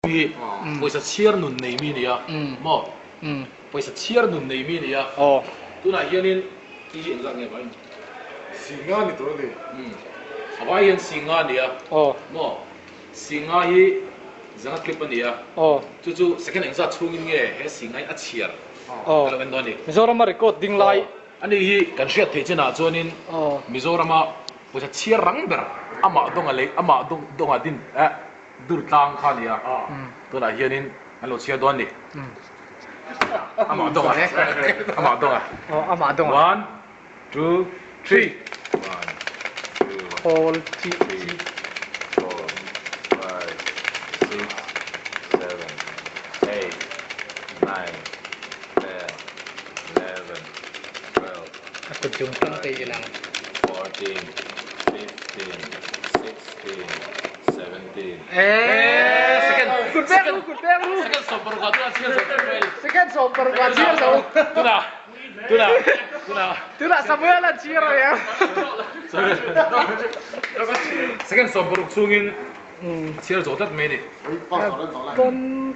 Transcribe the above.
Hi pawisa chhiar nun nei mi nia maw? Pawisa chhiar nun nei mi nia. Tunah hianin i hi engzat nge vai? Singa ni tur a ni. A vai hian singa a nia maw? Singa hi zanga clip a nia. Chu chu second engzat chhungin nge he singa hi a chhiar ka lo en dawn a ni. Mizorama record ding lai. Ani hi kan hriat theih chinah chuanin Mizorama pawisa chhiar rang ber amah dawnga lei amah dawnga din eh. Dur tlang kha a nia, tunah hianin an lo chhiar dawn a ni. Amah dawng a, amah dawng a. Amah dawng a. One, two, three. One, two, three, four, five, six, seven, eight, nine, ten, eleven, twelve, A kut dung tlang te i lang. Fourteen, fifteen, sixteen, Second 16 chhungin a chhiar zawh tlat mai a ni.